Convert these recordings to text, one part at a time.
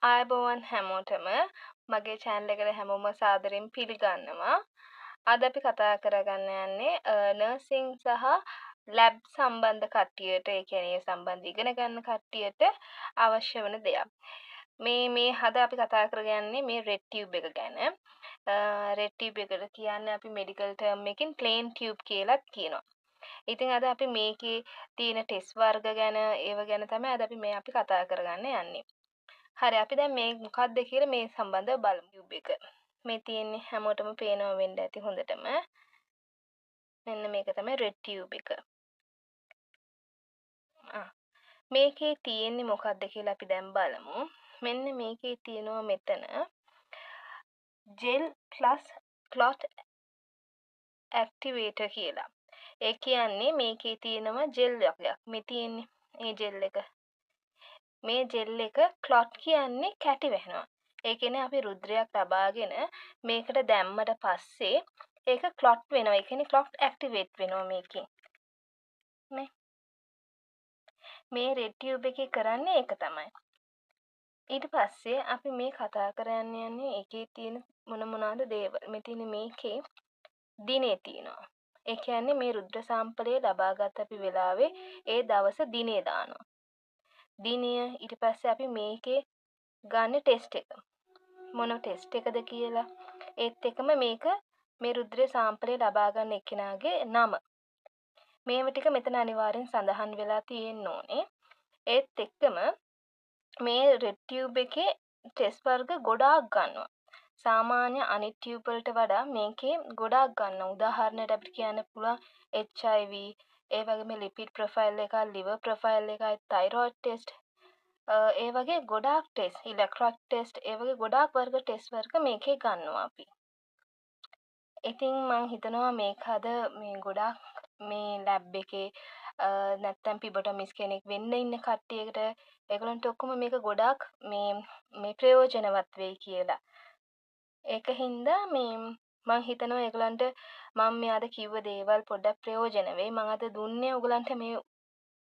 ආයුබෝවන් හැමෝටම මගේ චැනල් එකට හැමෝම සාදරයෙන් පිළිගන්නවා. අද අපි කතා කරගන්න යන්නේ නර්සිං සහ ලැබ් සම්බන්ධ කට්ටියට, ඒ කියන්නේ ඒ සම්බන්ධ ඉගෙන ගන්න කට්ටියට අවශ්‍ය වන දෙයක්. මේ මේ අද අපි කතා කරගන්නේ මේ රෙඩ් ටියුබ් එක ගැන. රෙඩ් ටියුබ් එකට කියන්නේ අපි මෙඩිකල් ටර්ම් එකකින් ප්ලේන් ටියුබ් කියලාත් කියනවා. ඉතින් අද අපි මේකේ තියෙන ටෙස්ට් වර්ග ගැන ඒව ගැන තමයි අද අපි මේ අපි කතා කරගන්න යන්නේ. හරි, අපි දැන් මේ මොකද්ද කියලා මේ සම්බන්ධව බලමු. ටියුබ් එක. මේ තියෙන්නේ හැමෝටම පේනවා වෙන්න ඇති හොඳටම. මෙන්න මේක තමයි රෙඩ් ටියුබ් එක. මේකේ තියෙන්නේ මොකද්ද කියලා අපි දැන් බලමු. මෙන්න මේකේ තියෙනවා මෙතන ජෙල් ප්ලස් ක්ලොට් ඇක්ටිවේටර් කියලා. ඒ කියන්නේ මේකේ තියෙනවා ජෙල් වගයක්. මේ තියෙන්නේ මේ ජෙල් එක. මේ ජෙල් එක ක්ලොට් කියන්නේ කැටි වෙනවා. ඒ කියන්නේ අපි රුධිරයක් ලබාගෙන මේකට දැම්මට පස්සේ ඒක ක්ලොට් වෙනවා. ඒ කියන්නේ ක්ලොට් ඇක්ටිවේට් වෙනවා මේකෙන්. මේ රෙඩ් ටියුබ් එකේ කරන්නේ ඒක තමයි. ඊට පස්සේ අපි මේ කතා කරන්න යන්නේ ඒකේ තියෙන මොන මොනවාද දේවල්. මේ තියෙන මේකේ දිනේ තියෙනවා. ඒ කියන්නේ මේ රුධිර සාම්පලය ලබාගත් අපි වෙලාවේ ඒ දවස දිනේ දානවා. දිනය ඊට පස්සේ අපි මේකේ ගන්න ටෙස්ට් එක. මොන ටෙස්ට් එකද කියලා. ඒත් එක්කම මේක මේ රුධිර සාම්පලය ලබා ගන්න එක්කෙනාගේ නම. මේව ටික මෙතන අනිවාර්යෙන් සඳහන් වෙලා තියෙන්න ඕනේ. ඒත් එක්කම මේ රෙඩ් ටියුබ් එකේ ටෙස්ට් වර්ග ගොඩාක් ගන්නවා. සාමාන්‍ය අනිත් ටියුබ් වලට වඩා මේකේ ගොඩාක් ගන්නවා. උදාහරණයට අපිට කියන්න පුළුවන් HIV, ඒ වගේම ලිපිඩ් ප්‍රොෆයිල් එකයි, ලිවර් ප්‍රොෆයිල් එකයි, තයිරොයිඩ් ටෙස්ට්, ඒ වගේ ගොඩාක් ටෙස්ට්, ඉලෙක්ට්‍රොයිට් ටෙස්ට්, ඒ වගේ ගොඩාක් වර්ග ටෙස්ට් වර්ග මේකේ ගන්නවා අපි. ඉතින් මං හිතනවා මේක අද මේ ගොඩාක් මේ ලැබ් එකේ නැත්තම් ෆ්ලෙබොටොමිස්ට් කෙනෙක් වෙන්න ඉන්න කට්ටියකට ඒගොල්ලන්ට ඔක්කොම මේක ගොඩාක් මේ මේ ප්‍රයෝජනවත් වෙයි කියලා. ඒක හින්දා මේ මං හිතනවා ඒගොල්ලන්ට මං මේ අද කිව්ව දේවල් පොඩ්ඩක් ප්‍රයෝජන වෙයි. මං අද දුන්නේ ඔයගොල්ලන්ට මේ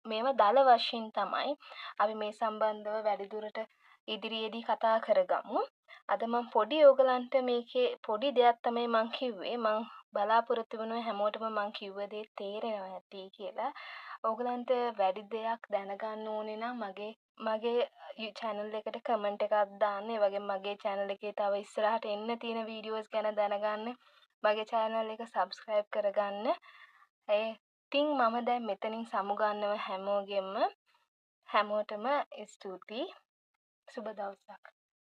මේවා දල වශයෙන් තමයි. අපි මේ සම්බන්ධව වැඩිදුරට ඉදිරියේදී කතා කරගමු. අද මං පොඩි ඔයගොල්ලන්ට මේකේ පොඩි දෙයක් තමයි මං කිව්වේ. මං බලාපොරොත්තු වෙනවා හැමෝටම මං කිව්ව දේ තේරෙනවා ඇති කියලා. ඔයගොල්ලන්ට වැඩි දෙයක් දැනගන්න ඕනේ නම් මගේ මගේ චැනල් එකට කමෙන්ට් එකක් දාන්න. ඒ වගේම මගේ චැනල් එකේ තව ඉස්සරහට එන්න තියෙන වීඩියෝස් ගැන දැනගන්න මගේ චැනල් එක සබ්ස්ක්‍රයිබ් කරගන්න. ඉතින් මම දැන් මෙතනින් සමුගන්නව හැමෝගෙන්ම. හැමෝටම ස්තුතියි. සුබ දවසක්.